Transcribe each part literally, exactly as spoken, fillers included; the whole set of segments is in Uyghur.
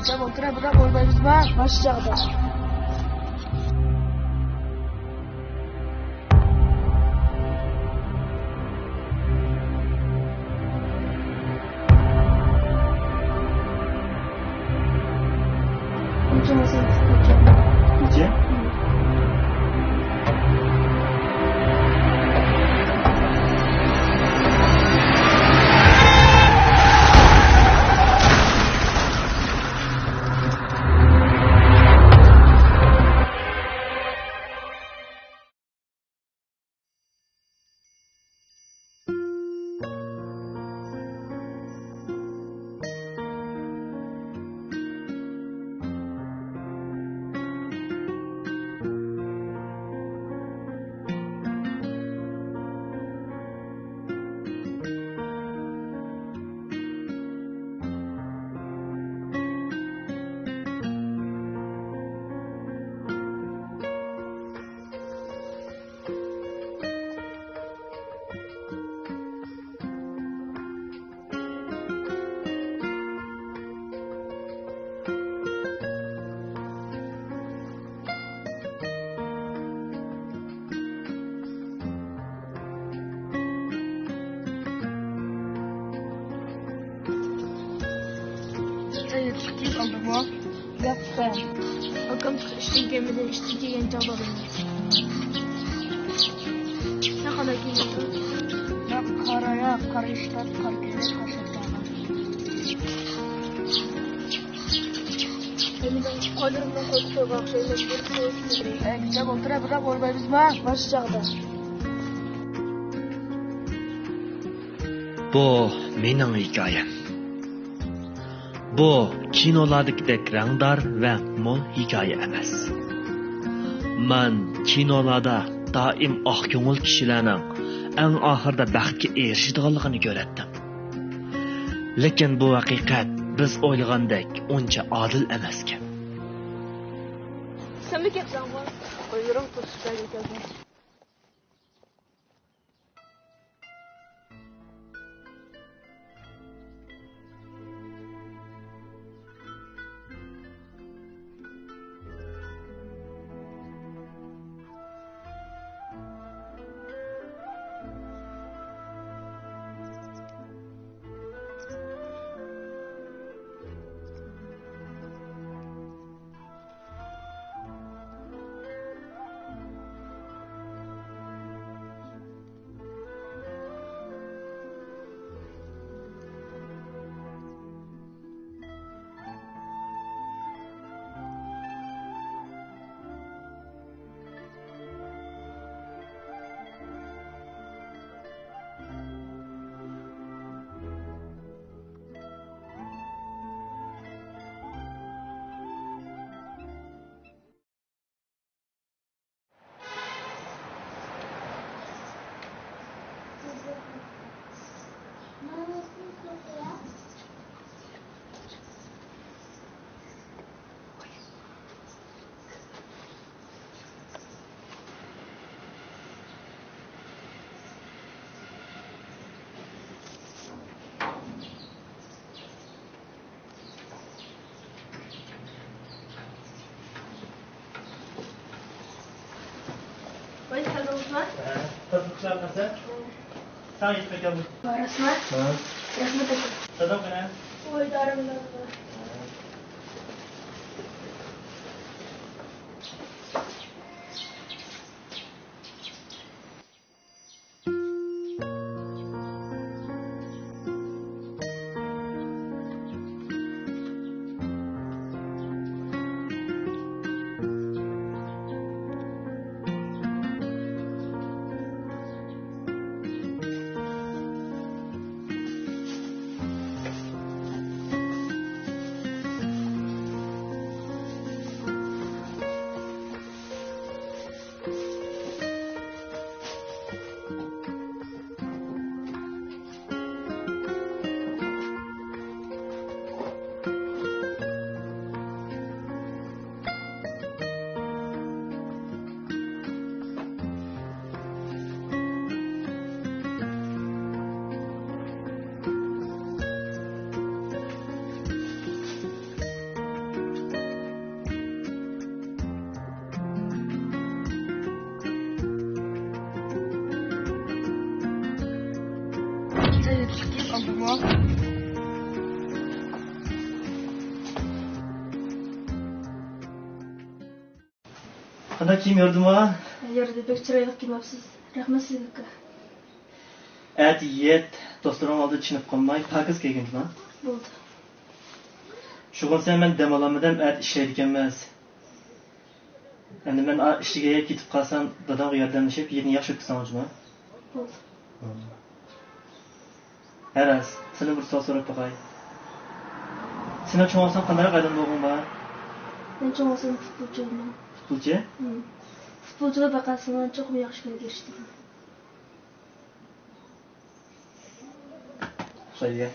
دەپ ئولتۇرۇپ، بىراق ئويلايمىزما؟ باش چاغدا. نەچچە؟ ياپتىم. ئاكام ئىشتىن كەلمىدى، ئىشتىن كەلگەن چاغدا ئالىمەن. سەن قانداق كىيىنىسەن؟ مەن قارا، ياق، قارا ئىشلار، قارا كىيىم، قارا شاپتۇل. مېنىڭ قوللىرىمنىڭ قولى سوغۇق، شۇنداق بىر سوغۇق. ئەي، گۈزەل ئولتۇرە، بىراق ئورمايمىزما؟ باش چاغدا. بۇ مېنىڭ ھېكايەم. بۇ كىنولاردىكىدەك رەڭدار ۋە مول ھېكايە ئەمەس. مەن كىنولاردا دائىم ئاق كۆڭۈل كىشىلەرنىڭ ئەڭ ئاخىرىدا بەختكە ئېرىشىدىغانلىقىنى كۆرەتتىم. لېكىن بۇ ھەقىقەت بىز ئويلىغاندەك ئۇنچە ئادىل ئەمەسكەن. سەنمۇ كەپسەن غۇ؟ قويۇرۇڭ توسۇپ بەرگىلى كەلدىم. ۋاي، سەن بولۇپسىلەر؟ ھە، تازا خۇشال قىلسا. ساڭا يېتىپ كەلدىم. راستمۇ؟ ھە. رەھمەت ئاكا. دادام قېنى؟ ۋاي، دارىم بىلەن. قانداق كىيىم يورۇدۇمغا؟ يورۇدى، بەك چىرايلىق كىيىنىپسىز. رەھمەت سىزگە، ئاكا. ئەتە يەت، دوستلىرىڭ ئالدىدا چېنىپ قالماي، پاكىز كىيگىن جۇما. بولدى. شۇغىنىسى مەن دەم ئالالمىدىم، ئەتە ئىشلەيدىكەنمىز. ئەمدى مەن ئا-، ئىشىگە كېتىپ قالسام، دادامغا ياردەملىشىپ، يېرىنى ياخشى ئۆتكۈزسەڭ جۇما. بولدى. ھە راست، سېنىڭ بىر سوئال سوراپ باقاي. سېنىڭ چوڭ بولساڭ قانداق ئايدىڭ بولغۇڭ بار؟ مەن چوڭ بولسام پۇتبولچى بولىمەن. پۇتبولچى؟ ھىم. پۇتبولچىدا بېقىسىمەن، چوقۇم ياخشى كۈنگە ئېرىشىدىكەن. ئوخشايدۇ.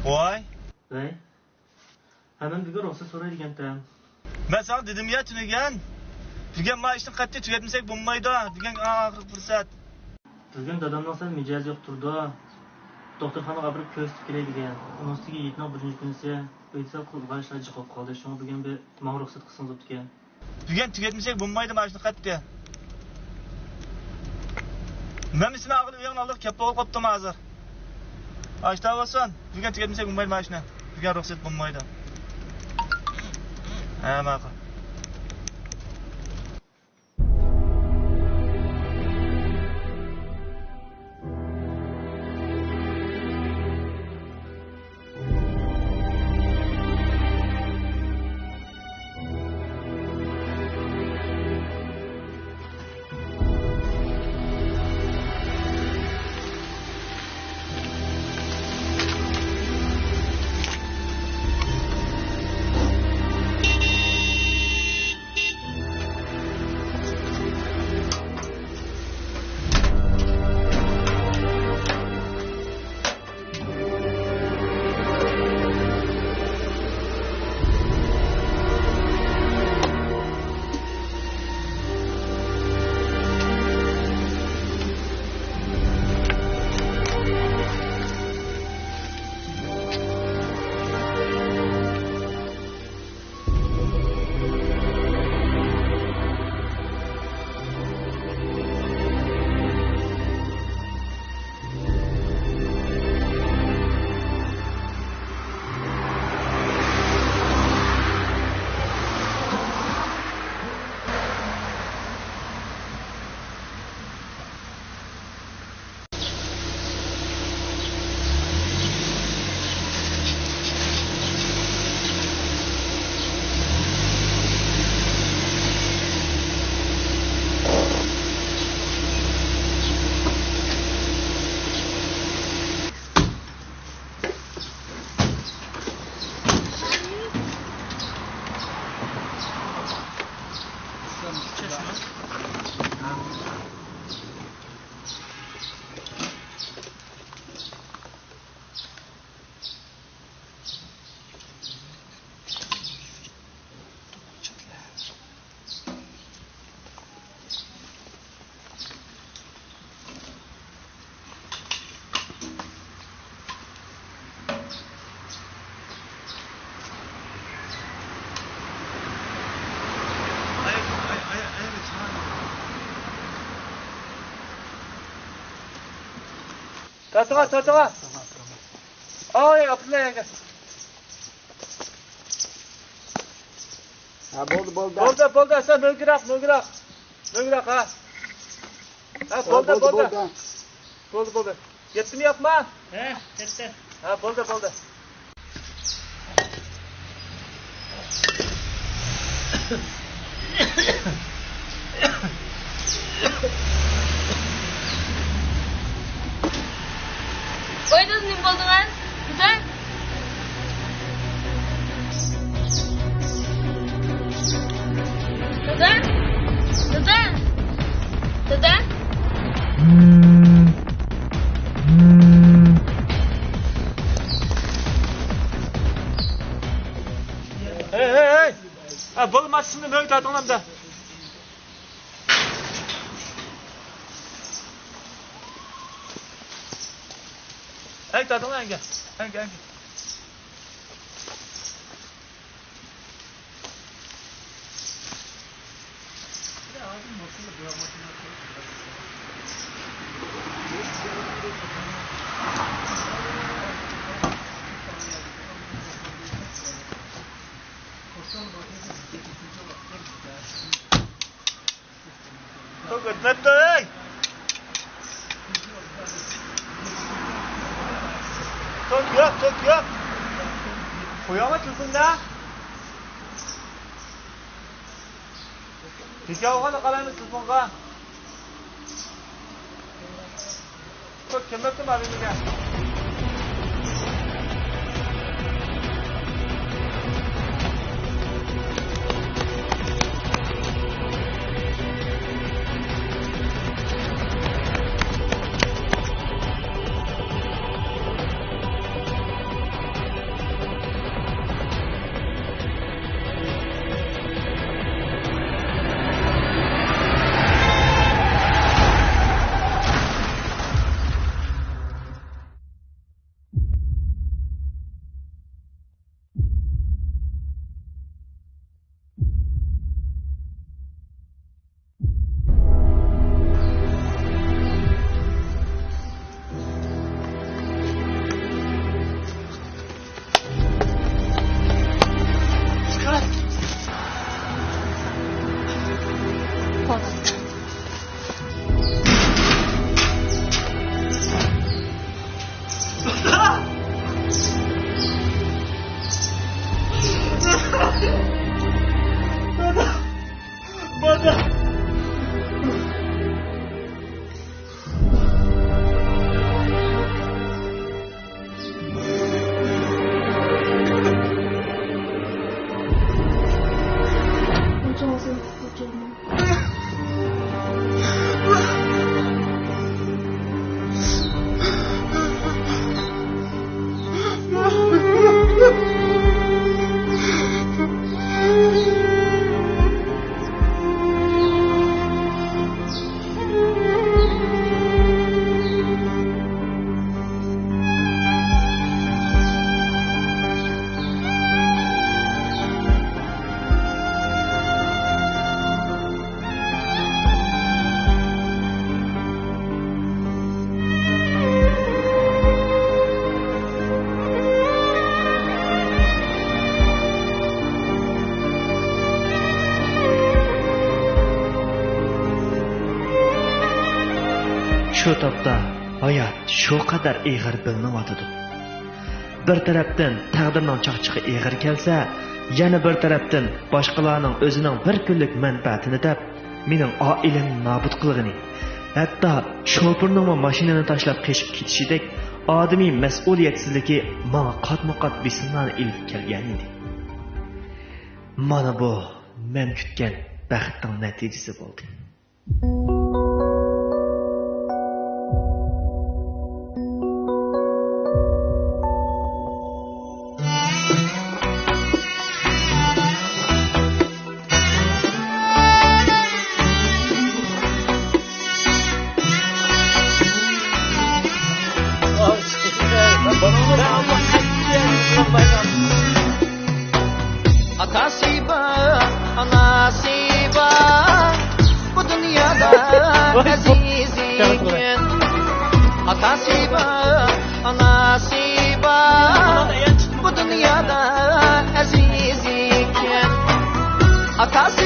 ۋاي. ۋەي. ھە، مەن بۈگۈن رۇخسەت سوراي دېگەنتىم. مەن ساڭا دېدىم يا تۈنۈگۈن. بۈگۈن ما ئىشنى قەتئىي تۈگەتمىسەك بولمايدۇ. بۈگۈن ئەڭ ئاخىرقى پۇرسەت. بۈگۈن دادامنىڭ سەل مىجەزى يوق تۇرىدۇ. دوختۇرخانىغا ئاپىرىپ كۆرسىتىپ كېلەي دېگەن. ئۇنىڭ ئۈستىگە يىگىتنىڭ بىرىنچى كۈنىسى. ئۆيدە سەل قىلغان ئىشلار جىق بولۇپ قالدى. شۇڭا بۈگۈن بىر ماڭا رۇخسەت قىلسىڭىز بوپتىكەن. بۈگۈن تۈگەتمىسەك بولمايدۇ مانا شۇنى قەتئىي. مەنمۇ سېنى ئاغىل ئۆيۈڭنى ئالدىغا كەپ بولۇپ قاپتىمەن ھازىر. ئاشتا بولسۇن، بۈگۈن تۈگەتمىسەك بولمايدۇ مانا شۇنى. بۈگۈن رۇخسەت بولمايدۇ. ھە، ماقۇل. تارتىڭا، تارتىڭا. ئاي، ئابدۇللا يەڭگە. ھە، بولدى، بولدى. بولدى، بولدى، سەن مۆلگىراق، مۆلگىراق. مۆلگىراق، ھە. ھە، ھە، بولدى، بولدى، بولدى. بولدى. بولدى، بولدى. يەتتىمۇ ياقما؟ ھە، يەتتى. ھە، بولدى، بولدى. ۋاي دادا، نېمە بولدىڭىز؟ دادا؟ دادا؟ دادا؟ دادا؟ ھەي، ھەي، ھەي! ھە، بولدى، ماشىنىنى مۆڭگە تارتىڭلار ئەمدى. ئەنگە تارتىڭلار، ئەنگە. ئەنگە، ئەنگە. توك ئۆتمەپتۇ، ھەي! توك يوق، توك يوق. قويۇڭلار تېلېفوندا. بىكار بولغاندا قارايمىز تېلېفونغا. توك كەلمەپتۇ ماۋۇ يەرگە. شۇ تاپتا ھايات شۇ قەدەر ئېغىر بىلىنىۋاتىدۇ. بىر تەرەپتىن تەقدىرنىڭ چاقچىقى ئېغىر كەلسە، يەنە بىر تەرەپتىن باشقىلارنىڭ ئۆزىنىڭ بىر كۈنلۈك مەنپەئەتىنى دەپ، مېنىڭ ئائىلەمنى نابۇت قىلغىنى، ھەتتا شوپۇرنىڭمۇ ماشىنىنى تاشلاپ قېچىپ كېتىشىدەك ئادىمىي مەسئۇلىيەتسىزلىكى ماڭا قاتمۇ قات بېسىملارنى ئېلىپ كەلگەنىدى. مانا بۇ مەن كۈتكەن بەختنىڭ نەتىجىسى بولدى. ئاتاسى بار، ئاناسى بار، بۇ دۇنيادا ئەزىزى كىم؟ ئاتاسى بار، ئاناسى بار، بۇ دۇنيادا ئەزىزى كىم؟ ئاتاسى